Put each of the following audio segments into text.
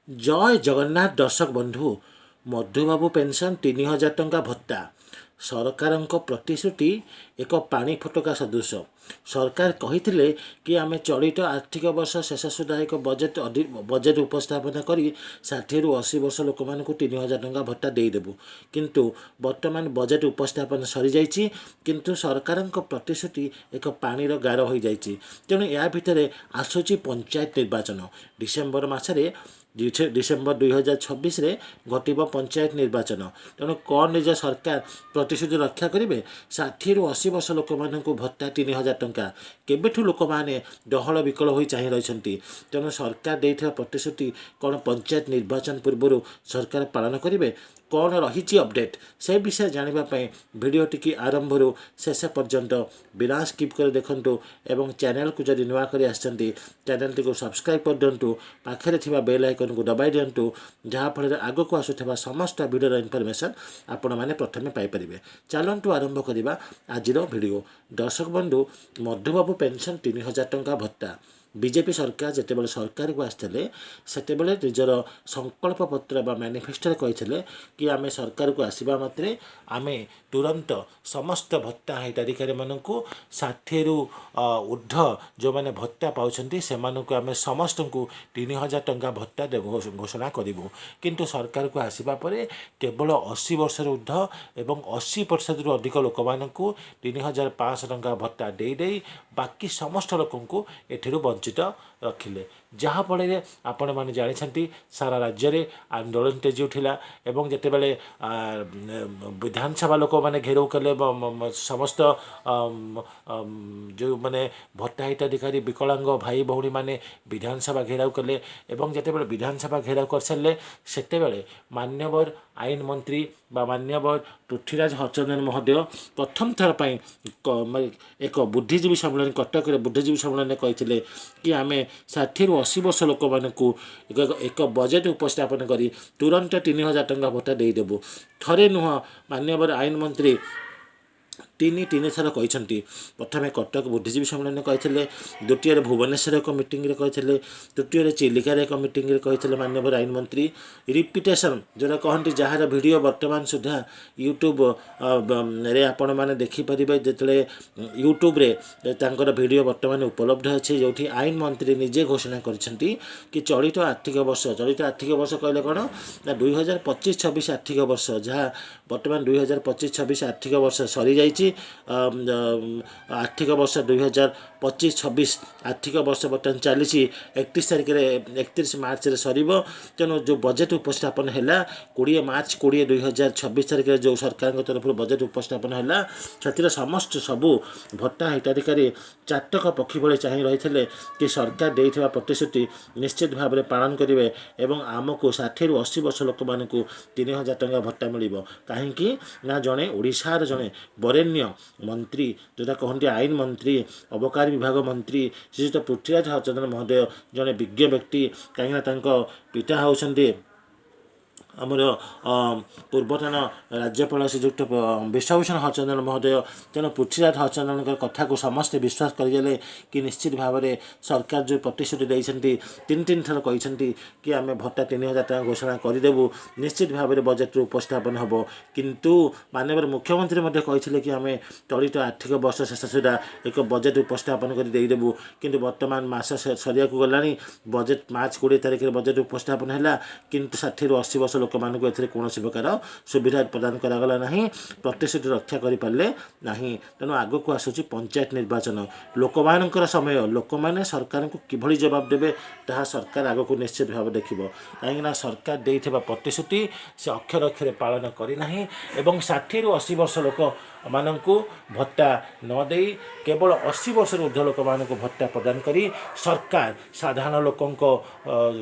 ଜୟ ଜଗନ୍ନାଥ ଦର୍ଶକ ବନ୍ଧୁ। ମଧୁବାବୁ ପେନ୍ସନ୍, 3000 ଟଙ୍କା ଭତ୍ତା, ସରକାରଙ୍କ ପ୍ରତିଶ୍ରୁତି ଏକ ପାଣି ଫୋଟକା ସଦୃଶ। ସରକାର କହିଥିଲେ କି ଆମେ ଚଳିତ ଆର୍ଥିକ ବର୍ଷ ଶେଷ ସୁଦ୍ଧା ଏକ ବଜେଟ୍ ଉପସ୍ଥାପନ କରି 60ରୁ 80 ବର୍ଷ ଲୋକମାନଙ୍କୁ 3000 ଟଙ୍କା ଭତ୍ତା ଦେଇଦେବୁ। କିନ୍ତୁ ବର୍ତ୍ତମାନ ବଜେଟ୍ ଉପସ୍ଥାପନ ସରିଯାଇଛି, କିନ୍ତୁ ସରକାରଙ୍କ ପ୍ରତିଶ୍ରୁତି ଏକ ପାଣିର ଗାର ହୋଇଯାଇଛି। ତେଣୁ ଏହା ଭିତରେ ଆସୁଛି ପଞ୍ଚାୟତ ନିର୍ବାଚନ। ଡିସେମ୍ବର ମାସରେ, ଡିସେମ୍ବର 2026ରେ ଘଟିବ ପଞ୍ଚାୟତ ନିର୍ବାଚନ। ତେଣୁ କ'ଣ ନିଜ ସରକାର ପ୍ରତିଶ୍ରୁତି ରକ୍ଷା କରିବେ? 60ରୁ 80 ବର୍ଷ ଲୋକମାନଙ୍କୁ ଭତ୍ତା 3000 ଟଙ୍କା କେବେଠୁ ଲୋକମାନେ ଡହଳ ବିକଳ ହୋଇ ଚାହିଁ ରହିଛନ୍ତି। ତେଣୁ ସରକାର ଦେଇଥିବା ପ୍ରତିଶ୍ରୁତି କ'ଣ ପଞ୍ଚାୟତ ନିର୍ବାଚନ ପୂର୍ବରୁ ସରକାର ପାଳନ କରିବେ? କ'ଣ ରହିଛି ଅପଡ଼େଟ୍, ସେ ବିଷୟରେ ଜାଣିବା ପାଇଁ ଭିଡ଼ିଓଟିକି ଆରମ୍ଭରୁ ଶେଷ ପର୍ଯ୍ୟନ୍ତ ବିନା ସ୍କିପ୍ କରି ଦେଖନ୍ତୁ ଏବଂ ଚ୍ୟାନେଲକୁ ଯଦି ନୂଆ କରି ଆସିଛନ୍ତି, ଚ୍ୟାନେଲଟିକୁ ସବସ୍କ୍ରାଇବ୍ କରିଦିଅନ୍ତୁ, ପାଖରେ ଥିବା ବେଲ୍ ଆଇକନ୍କୁ ଦବାଇ ଦିଅନ୍ତୁ, ଯାହାଫଳରେ ଆଗକୁ ଆସୁଥିବା ସମସ୍ତ ଭିଡ଼ିଓର ଇନଫର୍ମେସନ୍ ଆପଣମାନେ ପ୍ରଥମେ ପାଇପାରିବେ। ଚାଲନ୍ତୁ ଆରମ୍ଭ କରିବା ଆଜିର ଭିଡ଼ିଓ। ଦର୍ଶକ ବନ୍ଧୁ, ମଧୁବାବୁ ପେନ୍ସନ୍, 3000 ଟଙ୍କା ଭତ୍ତା, ବିଜେପି ସରକାର ଯେତେବେଳେ ସରକାରକୁ ଆସିଥିଲେ, ସେତେବେଳେ ନିଜର ସଂକଳ୍ପ ପତ୍ର ବା ମ୍ୟାନିଫେଷ୍ଟୋରେ କହିଥିଲେ କି ଆମେ ସରକାରକୁ ଆସିବା ମାତ୍ରେ ଆମେ ତୁରନ୍ତ ସମସ୍ତ ଭତ୍ତା ହିତାଧିକାରୀମାନଙ୍କୁ, 60ରୁ ଉର୍ଦ୍ଧ୍ୱ ଯେଉଁମାନେ ଭତ୍ତା ପାଉଛନ୍ତି, ସେମାନଙ୍କୁ ଆମେ ସମସ୍ତଙ୍କୁ 3000 ଟଙ୍କା ଭତ୍ତା ଘୋଷଣା କରିବୁ। କିନ୍ତୁ ସରକାରକୁ ଆସିବା ପରେ କେବଳ 80 ବର୍ଷରୁ ଉର୍ଦ୍ଧ୍ୱ ଏବଂ 80%ରୁ ଅଧିକ ଲୋକମାନଙ୍କୁ 3500 ଟଙ୍କା ଭତ୍ତା ଦେଇ ଦେଇ ବାକି ସମସ୍ତ ଲୋକଙ୍କୁ ଏଥିରୁ ବଞ୍ଚିତ ରଖିଲେ। ଯାହାଫଳରେ ଆପଣମାନେ ଜାଣିଛନ୍ତି, ସାରା ରାଜ୍ୟରେ ଆନ୍ଦୋଳନ ତେଜି ଉଠିଲା ଏବଂ ଯେତେବେଳେ ବିଧାନସଭା ଲୋକମାନେ ଘେରାଉ କଲେ, ସମସ୍ତ ଯେଉଁମାନେ ଭତ୍ତା ହିତାଧିକାରୀ ବିକଳାଙ୍ଗ ଭାଇ ଭଉଣୀମାନେ ବିଧାନସଭା ଘେରାଉ କଲେ ଏବଂ ଯେତେବେଳେ ବିଧାନସଭା ଘେରାଉ କରିସାରିଲେ, ସେତେବେଳେ ମାନ୍ୟବର ଆଇନ ମନ୍ତ୍ରୀ ବା ମାନ୍ୟବର ପୃଥ୍ୱୀରାଜ ହରିଚନ୍ଦନ ମହୋଦୟ ପ୍ରଥମ ଥର ପାଇଁ ଏକ ବୁଦ୍ଧିଜୀବୀ ସମ୍ମିଳନୀ, କଟକରେ ବୁଦ୍ଧିଜୀବୀ ସମ୍ମିଳନୀରେ କହିଥିଲେ କି ଆମେ 60ରୁ 80 ବର୍ଷ ଲୋକମାନଙ୍କୁ ଏକ ବଜେଟ୍ ଉପସ୍ଥାପନ କରି ତୁରନ୍ତ 3000 ଟଙ୍କା ଭତ୍ତା ଦେଇଦେବୁ। ଥରେ ନୁହଁ, ମାନ୍ୟବର ଆଇନ ମନ୍ତ୍ରୀ ତିନି ତିନି ଥର କହିଛନ୍ତି। ପ୍ରଥମେ କଟକ ବୁଦ୍ଧିଜୀବୀ ସମ୍ମିଳନୀ କହିଥିଲେ, ଦ୍ୱିତୀୟରେ ଭୁବନେଶ୍ୱର ଏକ ମିଟିଂରେ କହିଥିଲେ, ତୃତୀୟରେ ଚିଲିକାରେ ଏକ ମିଟିଂରେ କହିଥିଲେ ମାନ୍ୟବର ଆଇନ ମନ୍ତ୍ରୀ। ରିପିଟେସନ୍ ଯେଉଁଟା କହନ୍ତି, ଯାହାର ଭିଡ଼ିଓ ବର୍ତ୍ତମାନ ସୁଦ୍ଧା ୟୁଟ୍ୟୁବ୍ ରେ ଆପଣମାନେ ଦେଖିପାରିବେ। ଯେତେବେଳେ ୟୁଟ୍ୟୁବରେ ତାଙ୍କର ଭିଡ଼ିଓ ବର୍ତ୍ତମାନ ଉପଲବ୍ଧ ଅଛି, ଯେଉଁଠି ଆଇନ ମନ୍ତ୍ରୀ ନିଜେ ଘୋଷଣା କରିଛନ୍ତି କି ଚଳିତ ଆର୍ଥିକ ବର୍ଷ, ଚଳିତ ଆର୍ଥିକ ବର୍ଷ କହିଲେ କ'ଣ ନା 2025-26 ଆର୍ଥିକ ବର୍ଷ, ଯାହା ବର୍ତ୍ତମାନ 2025-26 ଆର୍ଥିକ ବର୍ଷ ସରିଯାଇଛି। ଆର୍ଥିକ ବର୍ଷ 2025-26 ଆର୍ଥିକ ବର୍ଷ ବର୍ତ୍ତମାନ ଚାଲିଛି, 31 ତାରିଖରେ, 31 ମାର୍ଚ୍ଚରେ ସରିବ। ତେଣୁ ଯେଉଁ ବଜେଟ୍ ଉପସ୍ଥାପନ ହେଲା 20 ମାର୍ଚ୍ଚ 20, 2026 ତାରିଖରେ ଯେଉଁ ସରକାରଙ୍କ ତରଫରୁ ବଜେଟ୍ ଉପସ୍ଥାପନ ହେଲା, ସେଥିରେ ସମସ୍ତ ସବୁ ଭତ୍ତା ହିତାଧିକାରୀ ଚାତକ ପକ୍ଷୀ ଭଳି ଚାହିଁ ରହିଥିଲେ କି ସରକାର ଦେଇଥିବା ପ୍ରତିଶ୍ରୁତି ନିଶ୍ଚିତ ଭାବରେ ପାଳନ କରିବେ ଏବଂ ଆମକୁ 60ରୁ 80 ବର୍ଷ ଲୋକମାନଙ୍କୁ 3000 ଟଙ୍କା ଭତ୍ତା ମିଳିବ। କାହିଁକି ନା ଜଣେ ଓଡ଼ିଶାର ଜଣେ ବରେଣ୍ୟ ମନ୍ତ୍ରୀ, ଯେଉଁଟା କହନ୍ତି ଆଇନ ମନ୍ତ୍ରୀ, ଅବକାରୀ ବିଭାଗ ମନ୍ତ୍ରୀ ଶ୍ରୀଯୁକ୍ତ ପୃଥ୍ୱୀରାଜ ହରିଚନ୍ଦନ ମହୋଦୟ ଜଣେ ବିଜ୍ଞ ବ୍ୟକ୍ତି। କାହିଁକିନା ତାଙ୍କ ପିତା ହେଉଛନ୍ତି ଆମର ପୂର୍ବତନ ରାଜ୍ୟପାଳ ଶ୍ରୀଯୁକ୍ତ ବିଶ୍ୱଭୂଷଣ ହରିଚନ୍ଦନ ମହୋଦୟ। ତେଣୁ ପୃଥ୍ୱୀରାଜ ହରିଚନ୍ଦନଙ୍କ କଥାକୁ ସମସ୍ତେ ବିଶ୍ୱାସ କରିଗଲେ କି ନିଶ୍ଚିତ ଭାବରେ ସରକାର ଯେଉଁ ପ୍ରତିଶ୍ରୁତି ଦେଇଛନ୍ତି, ତିନି ତିନି ଥର କହିଛନ୍ତି କି ଆମେ ଭତ୍ତା 3000 ଟଙ୍କା ଘୋଷଣା କରିଦେବୁ, ନିଶ୍ଚିତ ଭାବରେ ବଜେଟ୍ରୁ ଉପସ୍ଥାପନ ହେବ। କିନ୍ତୁ ମାନ୍ୟବର ମୁଖ୍ୟମନ୍ତ୍ରୀ ମଧ୍ୟ କହିଥିଲେ କି ଆମେ ଚଳିତ ଆର୍ଥିକ ବର୍ଷ ଶେଷ ସୁଦ୍ଧା ଏକ ବଜେଟ୍ ଉପସ୍ଥାପନ କରି ଦେଇଦେବୁ। କିନ୍ତୁ ବର୍ତ୍ତମାନ ମାସ ସରିବାକୁ ଗଲାଣି। ବଜେଟ୍ ମାର୍ଚ୍ଚ 20 ତାରିଖରେ ବଜେଟ୍ ଉପସ୍ଥାପନ ହେଲା, କିନ୍ତୁ 60ରୁ 80 ବର୍ଷ ଲୋକମାନଙ୍କୁ ଏଥିରେ କୌଣସି ପ୍ରକାର ସୁବିଧା ପ୍ରଦାନ କରାଗଲା ନାହିଁ, ପ୍ରତିଶ୍ରୁତି ରକ୍ଷା କରିପାରିଲେ ନାହିଁ। ତେଣୁ ଆଗକୁ ଆସୁଛି ପଞ୍ଚାୟତ ନିର୍ବାଚନ, ଲୋକମାନଙ୍କର ସମୟ। ଲୋକମାନେ ସରକାରଙ୍କୁ କିଭଳି ଜବାବ ଦେବେ, ତାହା ସରକାର ଆଗକୁ ନିଶ୍ଚିତ ଭାବେ ଦେଖିବ। କାହିଁକିନା ସରକାର ଦେଇଥିବା ପ୍ରତିଶ୍ରୁତି ସେ ଅକ୍ଷର ଅକ୍ଷରେ ପାଳନ କରିନାହିଁ ଏବଂ 60ରୁ 80 ବର୍ଷ ଲୋକମାନଙ୍କୁ ଭତ୍ତା ନ ଦେଇ କେବଳ 80 ବର୍ଷରୁ ଉର୍ଦ୍ଧ୍ୱ ଲୋକମାନଙ୍କୁ ଭତ୍ତା ପ୍ରଦାନ କରି ସରକାର ସାଧାରଣ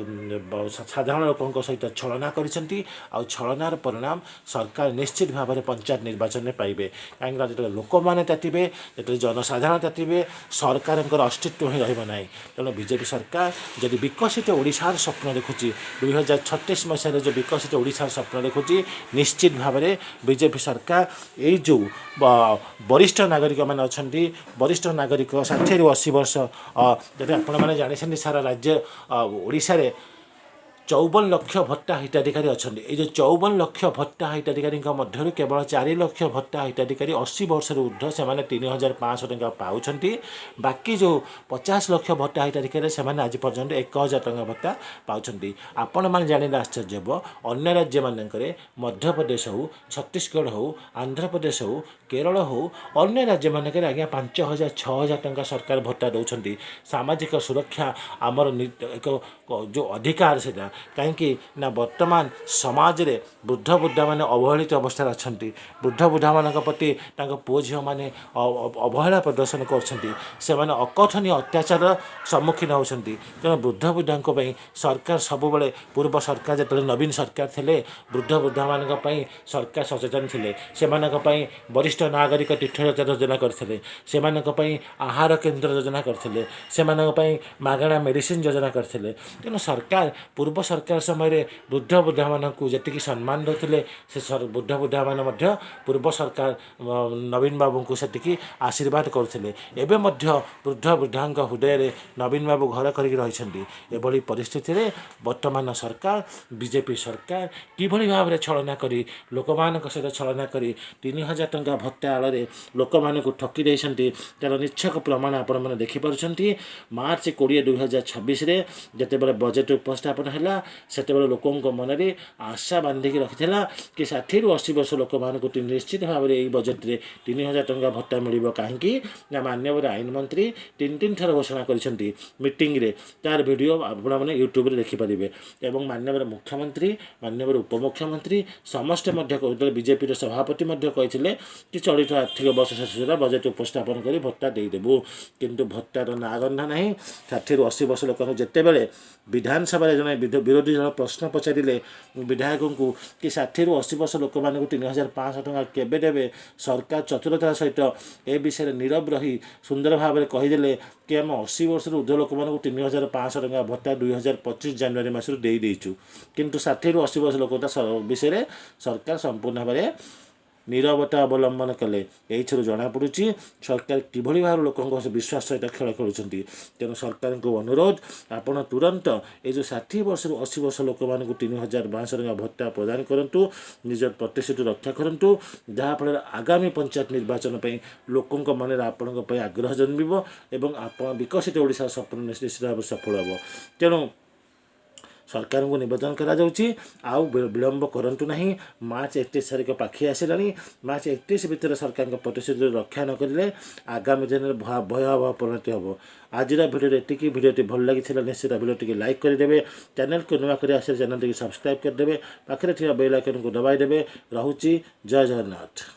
ଲୋକଙ୍କ ସହିତ ଛଳନା କରିଛନ୍ତି। ଆଉ ଛଳନାର ପରିଣାମ ସରକାର ନିଶ୍ଚିତ ଭାବରେ ପଞ୍ଚାୟତ ନିର୍ବାଚନରେ ପାଇବେ। କାହିଁକିନା ଯେତେବେଳେ ଲୋକମାନେ ତାତିବେ, ଯେତେବେଳେ ଜନସାଧାରଣ ତାତିବେ, ସରକାରଙ୍କର ଅସ୍ତିତ୍ୱ ହିଁ ରହିବ ନାହିଁ। ତେଣୁ ବିଜେପି ସରକାର ଯଦି ବିକଶିତ ଓଡ଼ିଶାର ସ୍ୱପ୍ନ ଦେଖୁଛି, 2036 ମସିହାରେ ଯେଉଁ ବିକଶିତ ଓଡ଼ିଶାର ସ୍ୱପ୍ନ ଦେଖୁଛି, ନିଶ୍ଚିତ ଭାବରେ ବିଜେପି ସରକାର ଏଇ ଯେଉଁ ବରିଷ୍ଠ ନାଗରିକମାନେ ଅଛନ୍ତି, ବରିଷ୍ଠ ନାଗରିକ 60ରୁ 80 ବର୍ଷ, ଯଦି ଆପଣମାନେ ଜାଣିଛନ୍ତି, ସାରା ରାଜ୍ୟ ଓଡ଼ିଶାରେ 54 ଲକ୍ଷ ଭତ୍ତା ହିତାଧିକାରୀ ଅଛନ୍ତି। ଏଇ ଯେଉଁ 54 ଲକ୍ଷ ଭତ୍ତା ହିତାଧିକାରୀଙ୍କ ମଧ୍ୟରୁ କେବଳ 4 ଲକ୍ଷ ଭତ୍ତା ହିତାଧିକାରୀ 80 ବର୍ଷରୁ ଉର୍ଦ୍ଧ୍ୱ, ସେମାନେ 3500 ଟଙ୍କା ପାଉଛନ୍ତି। ବାକି ଯେଉଁ 50 ଲକ୍ଷ ଭତ୍ତା ହିତାଧିକାରୀ, ସେମାନେ ଆଜି ପର୍ଯ୍ୟନ୍ତ 1000 ଟଙ୍କା ଭତ୍ତା ପାଉଛନ୍ତି। ଆପଣମାନେ ଜାଣିଲେ ଆଶ୍ଚର୍ଯ୍ୟ ହେବ, ଅନ୍ୟ ରାଜ୍ୟମାନଙ୍କରେ, ମଧ୍ୟପ୍ରଦେଶ ହେଉ, ଛତିଶଗଡ଼ ହେଉ, ଆନ୍ଧ୍ରପ୍ରଦେଶ ହେଉ, କେରଳ ହେଉ, ଅନ୍ୟ ରାଜ୍ୟମାନଙ୍କରେ ଆଜ୍ଞା 5000, 6000 ଟଙ୍କା ସରକାର ଭତ୍ତା ଦେଉଛନ୍ତି। ସାମାଜିକ ସୁରକ୍ଷା ଆମର ଏକ ଯେଉଁ ଅଧିକାର ସେଇଟା। କାହିଁକି ନା ବର୍ତ୍ତମାନ ସମାଜରେ ବୃଦ୍ଧ ବୃଦ୍ଧାମାନେ ଅବହେଳିତ ଅବସ୍ଥାରେ ଅଛନ୍ତି। ବୃଦ୍ଧ ବୃଦ୍ଧାମାନଙ୍କ ପ୍ରତି ତାଙ୍କ ପୁଅ ଝିଅମାନେ ଅବହେଳା ପ୍ରଦର୍ଶନ କରୁଛନ୍ତି। ସେମାନେ ଅକଥନୀୟ ଅତ୍ୟାଚାରର ସମ୍ମୁଖୀନ ହେଉଛନ୍ତି। ତେଣୁ ବୃଦ୍ଧ ବୃଦ୍ଧାଙ୍କ ପାଇଁ ସରକାର ସବୁବେଳେ, ପୂର୍ବ ସରକାର ଯେତେବେଳେ ନବୀନ ସରକାର ଥିଲେ, ବୃଦ୍ଧ ବୃଦ୍ଧାମାନଙ୍କ ପାଇଁ ସରକାର ସଚେତନ ଥିଲେ। ସେମାନଙ୍କ ପାଇଁ ବରିଷ୍ଠ ନାଗରିକ ତୀର୍ଥଯାତ୍ରା ଯୋଜନା କରିଥିଲେ, ସେମାନଙ୍କ ପାଇଁ ଆହାର କେନ୍ଦ୍ର ଯୋଜନା କରିଥିଲେ, ସେମାନଙ୍କ ପାଇଁ ମାଗଣା ମେଡ଼ିସିନ ଯୋଜନା କରିଥିଲେ। ତେଣୁ ସରକାର, ପୂର୍ବ ସରକାର ସମୟରେ ବୃଦ୍ଧ ବୃଦ୍ଧାମାନଙ୍କୁ ଯେତିକି ସମ୍ମାନ ଦେଉଥିଲେ, ସେ ବୃଦ୍ଧ ବୃଦ୍ଧାମାନେ ମଧ୍ୟ ପୂର୍ବ ସରକାର ନବୀନ ବାବୁଙ୍କୁ ସେତିକି ଆଶୀର୍ବାଦ କରୁଥିଲେ। ଏବେ ମଧ୍ୟ ବୃଦ୍ଧ ବୃଦ୍ଧାଙ୍କ ହୃଦୟରେ ନବୀନ ବାବୁ ଘର କରିକି ରହିଛନ୍ତି। ଏଭଳି ପରିସ୍ଥିତିରେ ବର୍ତ୍ତମାନ ସରକାର, ବିଜେପି ସରକାର କିଭଳି ଭାବରେ ଛଳନା କରି, ଲୋକମାନଙ୍କ ସହିତ ଛଳନା କରି 3000 ଟଙ୍କା ଭତ୍ତା ଆଳରେ ଲୋକମାନଙ୍କୁ ଠକି ଦେଇଛନ୍ତି, ତା'ର ନିଚ୍ଛକ ପ୍ରମାଣ ଆପଣମାନେ ଦେଖିପାରୁଛନ୍ତି। ମାର୍ଚ୍ଚ 20, 2026ରେ ଯେତେବେଳେ ବଜେଟ୍ ଉପସ୍ଥାପନ ହେଲା, ସେତେବେଳେ ଲୋକଙ୍କ ମନରେ ଆଶା ବାନ୍ଧିକି ରଖିଥିଲା କି 60ରୁ 80 ବର୍ଷ ଲୋକମାନଙ୍କୁ ନିଶ୍ଚିତ ଭାବରେ ଏଇ ବଜେଟ୍ରେ 3000 ଟଙ୍କା ଭତ୍ତା ମିଳିବ। କାହିଁକି ନା ମାନ୍ୟବର ଆଇନ ମନ୍ତ୍ରୀ ତିନି ତିନି ଥର ଘୋଷଣା କରିଛନ୍ତି ମିଟିଂରେ। ତାର ଭିଡ଼ିଓ ଆପଣମାନେ ୟୁଟ୍ୟୁବରେ ଦେଖିପାରିବେ। ଏବଂ ମାନ୍ୟବର ମୁଖ୍ୟମନ୍ତ୍ରୀ, ମାନ୍ୟବର ଉପମୁଖ୍ୟମନ୍ତ୍ରୀ ସମସ୍ତେ ମଧ୍ୟ କହୁଥିଲେ, ବିଜେପିର ସଭାପତି ମଧ୍ୟ କହିଥିଲେ କି ଚଳିତ ଆର୍ଥିକ ବର୍ଷ ଶେଷ ସୁଦ୍ଧା ବଜେଟ୍ ଉପସ୍ଥାପନ କରି ଭତ୍ତା ଦେଇଦେବୁ। କିନ୍ତୁ ଭତ୍ତାର ନାଁ ଗନ୍ଧ ନାହିଁ। 60ରୁ 80 ବର୍ଷ ଲୋକଙ୍କୁ ଯେତେବେଳେ ବିଧାନସଭାରେ ଜଣେ ବିରୋଧୀ ଦଳ ପ୍ରଶ୍ନ ପଚାରିଲେ ବିଧାୟକଙ୍କୁ କି 60ରୁ 80 ବର୍ଷ ଲୋକମାନଙ୍କୁ 3500 ଟଙ୍କା କେବେ ଦେବେ, ସରକାର ଚତୁରତାର ସହିତ ଏ ବିଷୟରେ ନୀରବ ରହି ସୁନ୍ଦର ଭାବରେ କହିଦେଲେ କି ଆମେ 80 ବର୍ଷରୁ ଉର୍ଦ୍ଧ୍ୱ ଲୋକମାନଙ୍କୁ 3500 ଟଙ୍କା ଭତ୍ତା 2025 ଜାନୁଆରୀ ମାସରୁ ଦେଇଦେଇଛୁ। କିନ୍ତୁ 60ରୁ 80 ବର୍ଷ ଲୋକ ବିଷୟରେ ସରକାର ସମ୍ପୂର୍ଣ୍ଣ ଭାବରେ ନୀରବତା ଅବଲମ୍ବନ କଲେ। ଏଇଥିରୁ ଜଣାପଡ଼ୁଛି ସରକାର କିଭଳି ଭାବରେ ଲୋକଙ୍କ ବିଶ୍ୱାସ ସହିତ ଖେଳ ଖେଳୁଛନ୍ତି। ତେଣୁ ସରକାରଙ୍କୁ ଅନୁରୋଧ, ଆପଣ ତୁରନ୍ତ ଏଇ ଯେଉଁ 60 ବର୍ଷରୁ 80 ବର୍ଷ ଲୋକମାନଙ୍କୁ 3500 ଟଙ୍କା ଭତ୍ତା ପ୍ରଦାନ କରନ୍ତୁ, ନିଜ ପ୍ରତିଶ୍ରୁତି ରକ୍ଷା କରନ୍ତୁ, ଯାହାଫଳରେ ଆଗାମୀ ପଞ୍ଚାୟତ ନିର୍ବାଚନ ପାଇଁ ଲୋକଙ୍କ ମନରେ ଆପଣଙ୍କ ପାଇଁ ଆଗ୍ରହ ଜନ୍ମିବ ଏବଂ ଆପଣ ବିକଶିତ ଓଡ଼ିଶାର ସ୍ୱପ୍ନ ନିଶ୍ଚିତ ଭାବରେ ସଫଳ ହେବ। ତେଣୁ ସରକାରଙ୍କୁ ନିବେଦନ କରାଯାଉଛି, ଆଉ ବିଳମ୍ବ କରନ୍ତୁ ନାହିଁ। ମାର୍ଚ୍ଚ 31 ତାରିଖ ପାଖେଇ ଆସିଲାଣି। ମାର୍ଚ୍ଚ 31 ଭିତରେ ସରକାରଙ୍କ ପ୍ରତିଶ୍ରୁତି ରକ୍ଷା ନ କରିଲେ ଆଗାମୀ ଦିନରେ ଭୟାବହ ପରିଣତି ହେବ। ଆଜିର ଭିଡ଼ିଓରେ ଏତିକି। ଭିଡ଼ିଓଟି ଭଲ ଲାଗିଥିଲା, ନିଶ୍ଚିତ ଭିଡ଼ିଓ ଟିକେ ଲାଇକ୍ କରିଦେବେ। ଚ୍ୟାନେଲକୁ ନୂଆ କରି ଆସିଲେ ଚ୍ୟାନେଲଟିକୁ ସବସ୍କ୍ରାଇବ୍ କରିଦେବେ, ପାଖରେ ଥିବା ବେଲ୍ ଆଇକନ୍କୁ ଦବାଇ ଦେବେ। ରହୁଛି, ଜୟ ଜଗନ୍ନାଥ।